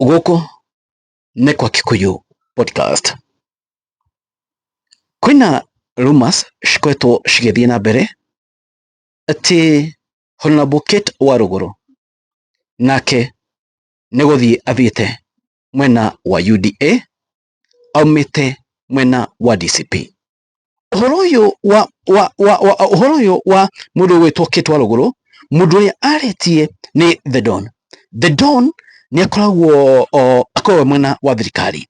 Gũkũ nĩ kwa Kikuyu Podcast. Kwĩna rumors cikoretwo cigĩthiĩ na mbere atĩ Honorable Kate Warũgũrũ nake nĩ gũthiĩ athiĩte mwena wa UDA aumĩte mwena wa DCP. Ũhoro ũyũ wa wa wa wa ũhoro ũyũ wa mũndũ ũgwĩtwo Kate Warũgũrũ, mũndũ ũrĩa arĩtie nĩ The Don. The Don nĩ akoragwo akoragwo mwena wa thirikari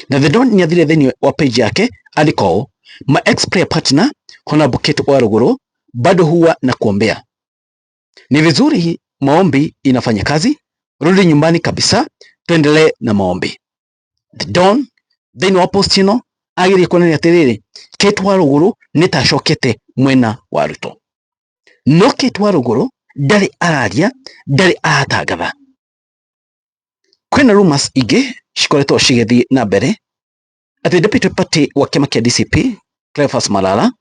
na The Don nĩ athire thĩinĩ wa page yake andĩka ũũ: my ex prayer partner Honorable Kate Warũgũrũ bado huwa na kuombea ni vizuri, maombi inafanya kazi, rudi nyumbani kabisa, tuendelee na maombi. The Don thĩinĩ wa post ĩno ageria kuonania atĩrĩrĩ, Kate Warũgũrũ nĩ ta acokete mwena wa Ruto, no Kate Warũgũrũ ndarĩ araria, ndarĩ aratangatha. Kwĩna rumors ingĩ cikoretwo cigĩthiĩ na mbere atĩ deputy party wa kĩama kĩa DCP Cleophas Malala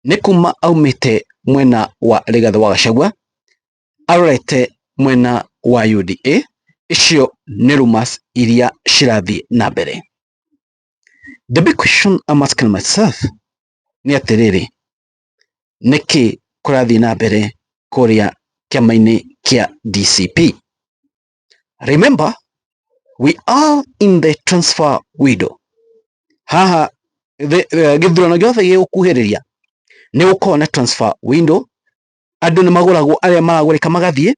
nĩ kuma aumĩte mwena wa Rigathĩ wa Gachagua arorete mwena wa UDA. Icio nĩ rumors iria cirathiĩ na mbere. The big question I'm asking myself nĩ atĩrĩrĩ, nĩkĩ kũrathiĩ na mbere kũrĩa kĩama-inĩ kĩa DCP? Remember, we are in the transfer window. Haha gĩthurano gĩothe gĩgũkuhĩrĩria nĩ gũkoragwo na transfer window. Andũ nĩ magũragwo, arĩa maragũrĩka magathiĩ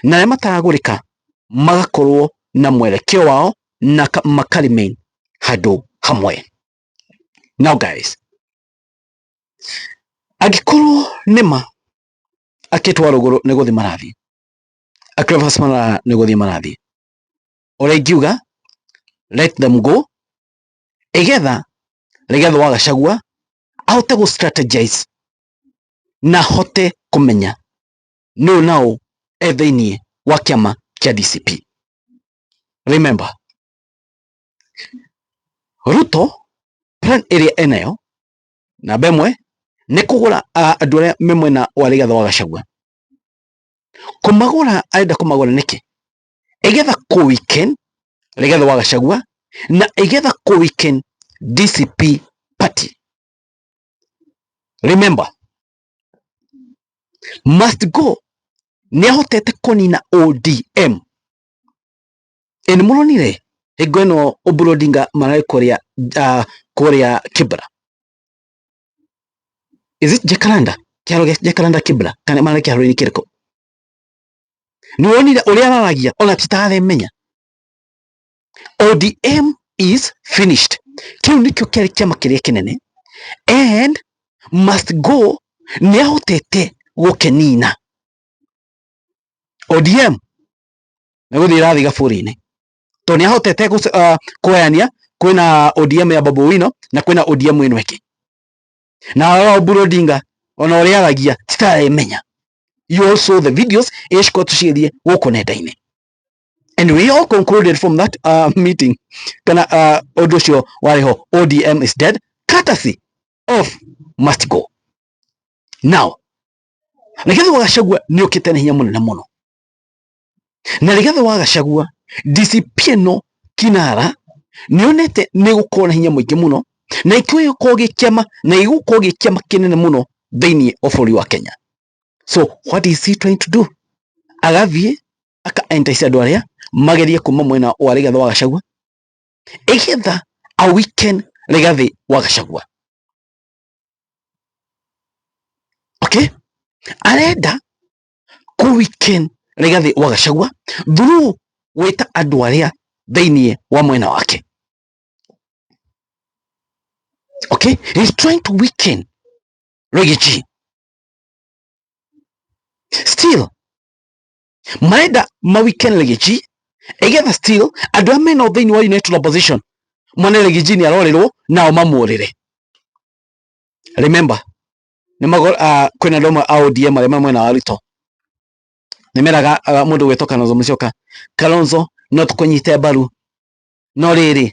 na arĩa mataragũrĩka magakorwo na mwerekeo wao na maka remain handũ hamwe. Now guys, angĩkorwo nĩma a Kate Warũgũrũ nĩ gũthiĩ marathiĩ, a Cleophas Malala nĩ gũthiĩ marathiĩ, ũrĩa ingiuga, let them go, igetha Rigathĩ wa Gachagua ahote gũ strategize na ahote kũmenya nũ naũ e thĩinĩ wa kĩama kĩa DCP. Remember, Ruto plan ĩrĩa enayo namba ĩmwe nĩ kũgũra andũ arĩa me mwena wa Rigathĩ wa Gachagua. Kũmagũra arenda kũmagũra nĩkĩ? Ĩgetha kũ weaken Rigathĩ wa Gachagua na ĩgetha kũ weaken DCP party. Remember, must go nĩ ahotete kũnina ODM. Ĩ nĩ mũronire hingo ĩno Oburu Odinga mararĩ kũrĩa kũrĩa Kibra. Is it Jacaranda? Kĩharo gĩa Jacaranda Kibra kana mararĩ kĩharo-inĩ kĩrĩkũ? Nĩ wonire ũrĩa araragia ona ti ta aremenya. ODM is finished. Kĩu nĩkĩo kĩarĩ kĩama kĩrĩa kĩnene and must go nĩ ahotete gũkĩnina. ODM nĩ gũthiĩ ĩrathiĩ gaburi-inĩ tondũ nĩ ahotete kũgayania kwĩna ODM ya Babu Owino na kwĩna ODM ĩno ĩngĩ. Na Oburu Odinga ona ũrĩa aragia ti ta aremenya. You all saw the videos iria cikoretwo cigĩthiĩ gũkũ nenda-inĩ. And we all concluded from that meeting kana ũndũ ũcio warĩ ho, ODM is dead courtesy of must go. Now, Rigathĩ wa Gachagua nĩ ũkĩte na hinya mũnene mũno. Na Rigathĩ wa Gachagua DCP ĩno kinara nĩ onete nĩ gũkorwo na hinya mũingĩ mũno na ĩgũkorwo gĩ kĩama na ĩgũkorwo gĩ kĩama kĩnene mũno thĩinĩ wa bũrũri wa Kenya. So what is he trying to do? Agathiĩ aka entice andũ arĩa magerie kuma mwena wa Rigathĩ wa Gachagua ĩgetha a weaken Rigathĩ wa Gachagua. Okay? Arenda kũ weaken Rigathĩ wa Gachagua through gwĩta andũ arĩa thĩinĩ wa mwena wake. Okay? He's trying to weaken Riggy G. Still, marenda ma weaken Riggy G igetha still andũ arĩa mena thĩinĩ wa United Opposition mone Riggy G nĩ arorĩrwo nao mamũrĩre. Remember, nĩ mago kwĩna andũ amwe a ODM arĩa me mwena wa Ruto nĩ meraga mũndũ gwĩtwo Kalonzo Musyoka, Kalonzo no tũkũnyite mbaru no rĩrĩ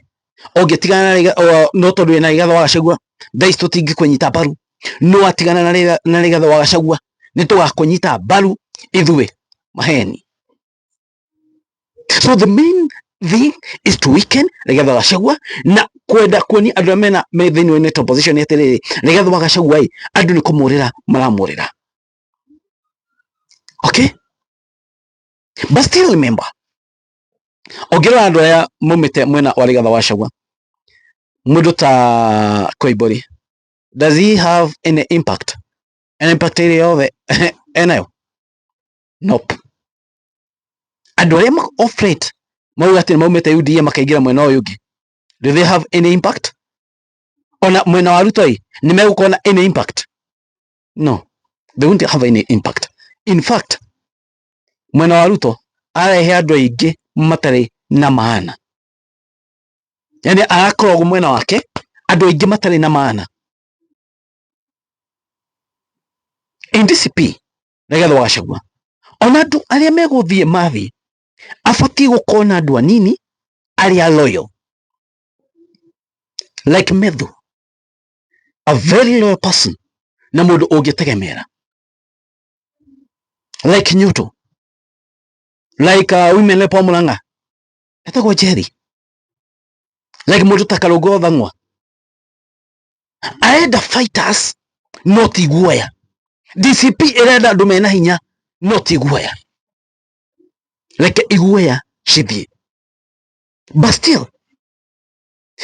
ũngĩtigana na no tondũ wĩna Rigathĩ wa Gachagua thaa ici tũtingĩkũnyita mbaru, no watigana na Rigathĩ wa Gachagua nĩ tũgakũnyita mbaru ithuĩ maheni. So the main thing is to weaken Rigathi wa Gachagua na kwenda kuonia andũ arĩa mena me thĩinĩ wa net opposition atĩrĩrĩ, Rigathi wa Gachagua ĩ, andũ nĩ kũmũrĩra maramũrĩra. Okay, but still remember, ũngĩrora andũ arĩa maumĩte mwena wa Rigathi wa Gachagua, mũndũ ta Koimbũri, does he have any impact? Any impact ĩrĩa yothe enayo? Nope. Andũ arĩa off late mauga atĩ maumĩte UDA makaingĩra mwena ũyũ ũngĩ, do they have any impact? Ona mwena wa Ruto ĩ, nĩ megũkorwo na any impact? No, they won't have any impact. In fact, mwena wa Ruto arehe andũ aingĩ matarĩ na maana, yani arakoragwo mwena wake andũ aingĩ matarĩ na maana. In DCP Rigathi wa Gachagua, ona andũ arĩa megũthiĩ mathiĩ, abatiĩ gũkorwo na andũ anini arĩa loyal like Methu, a very loyal person na mũndũ ũngĩtegemera, like Nyuto, like women rep wa Murang'a etagwo Njeri, like mũndũ ta Karũngũ Thang'wa. Arenda fighters no ti guoya. DCP ĩrenda andũ mena hinya no ti guoya. Reke iguoya cithiĩ. But still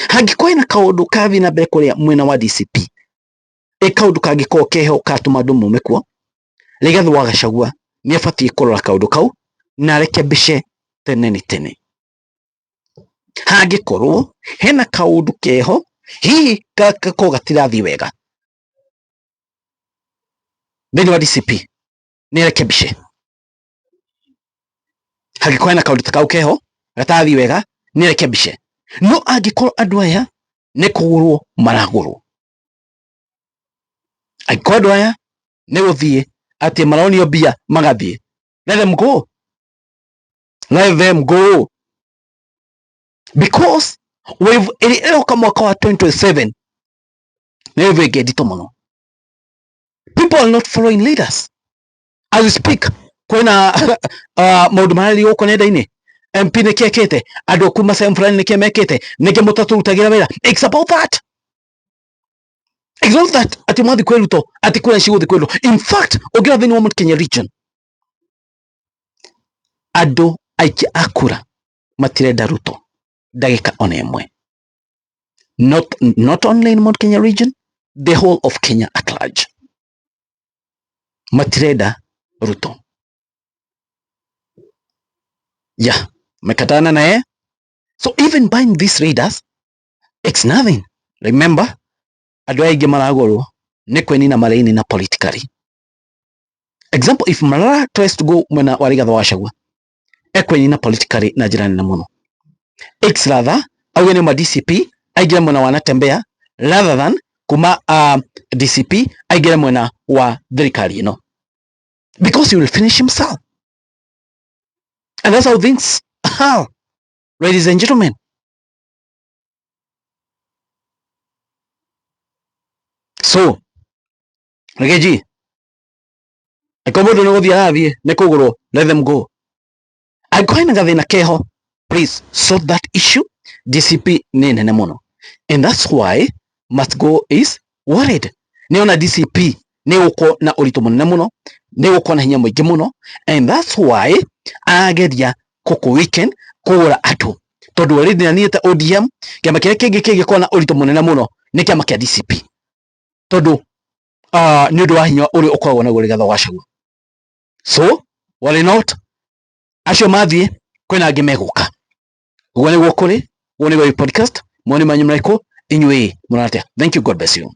hangĩkorwo hena kaũndũ karathiĩ na mbere kũrĩa mwena wa DCP, ĩ kaũndũ kangĩkorwo keho katũma andũ maume kuo, Rigathi wa Gachagua nĩ abatiĩ kũrora kaũndũ kau na arekebishe tene nĩ tene. Hangĩkorwo hena kaũndũ keho hihi gakorwo gatirathiĩ wega thĩinĩ wa DCP, nĩ arekebishe. Hangĩkorwo hena kaũndũ ta kau keho gatarathiĩ wega, nĩ arekebishe. No angĩkorwo andũ aya nĩ kũgũrwo maragũrwo, angĩkorwo andũ aya nĩ gũthiĩ atĩ maronio mbia magathiĩ, let them go, let them go, because wave ĩrĩa ĩroka mwaka wa 2027 nĩ wave ĩngĩ nditũ mũno. People are not following leaders as we speak. Kwĩna maũndũ mararĩrio gũkũ nenda-inĩ, MP nĩ kĩekĩte, andũ kuma sehemu fulani nĩ kĩ mekĩte, nĩkĩ mũtatũrutagĩra wĩra. It's about that. It's not that ati mwathi kwĩ Ruto, ati kura cigũthiĩ kwĩ Ruto. In fact, ũngĩra thĩinĩ wa Mount Kenya region, andũ aingĩ a kura matirenda Ruto ndagĩka ona ĩmwe. Not only in Mount Kenya region, the whole of Kenya at large. Matirenda Ruto. Yeah, mekatana na yeye. So even buying these leaders, it's nothing. Remember, andũ aya aingĩ maragũrwo nĩ kwĩnina mareinina politically. Example, if Malala tries to go mwena wa Rigathi wa Gachagua, ekwĩnina politically na njĩra nene mũno. It's rather auge nĩ ma DCP aingĩre mwena wa Natembeya rather than kuma DCP aingĩre mwena wa thirikari ĩno, because he will finish himself, and that's how things are, ladies and gentlemen. So Rigathi, angĩkorwo mũndũ nĩ gũthiĩ arathiĩ nĩ kũgũrwo, let them go. Angĩkorwo hena gathĩna keho, please sort that issue. DCP nĩ nene mũno, and that's why must go is worried. Nĩ ona DCP nĩ gũkorwo na ũritũ mũnene mũno, nĩ gũkorwo na hinya mũingĩ mũno, and that's why arageria kũkũ weaken, kũgũra andũ, tondũ already nĩ ODM. Kĩama kĩrĩa kĩngĩ kĩngĩkorwo na ũritũ mũnene mũno nĩ kĩama kĩa DCP, tondũ nĩ ũndũ wa hinya ũrĩa ũkoragwo naguo Rigathi wa Gachagua. So worry not, acio mathiĩ kwĩna angĩ megũka. Ũguo nĩguo kũrĩ, ũguo nĩguo podcast. Moni manyu marĩkũ inyuĩ mũrona atĩa? Thank you, God bless you.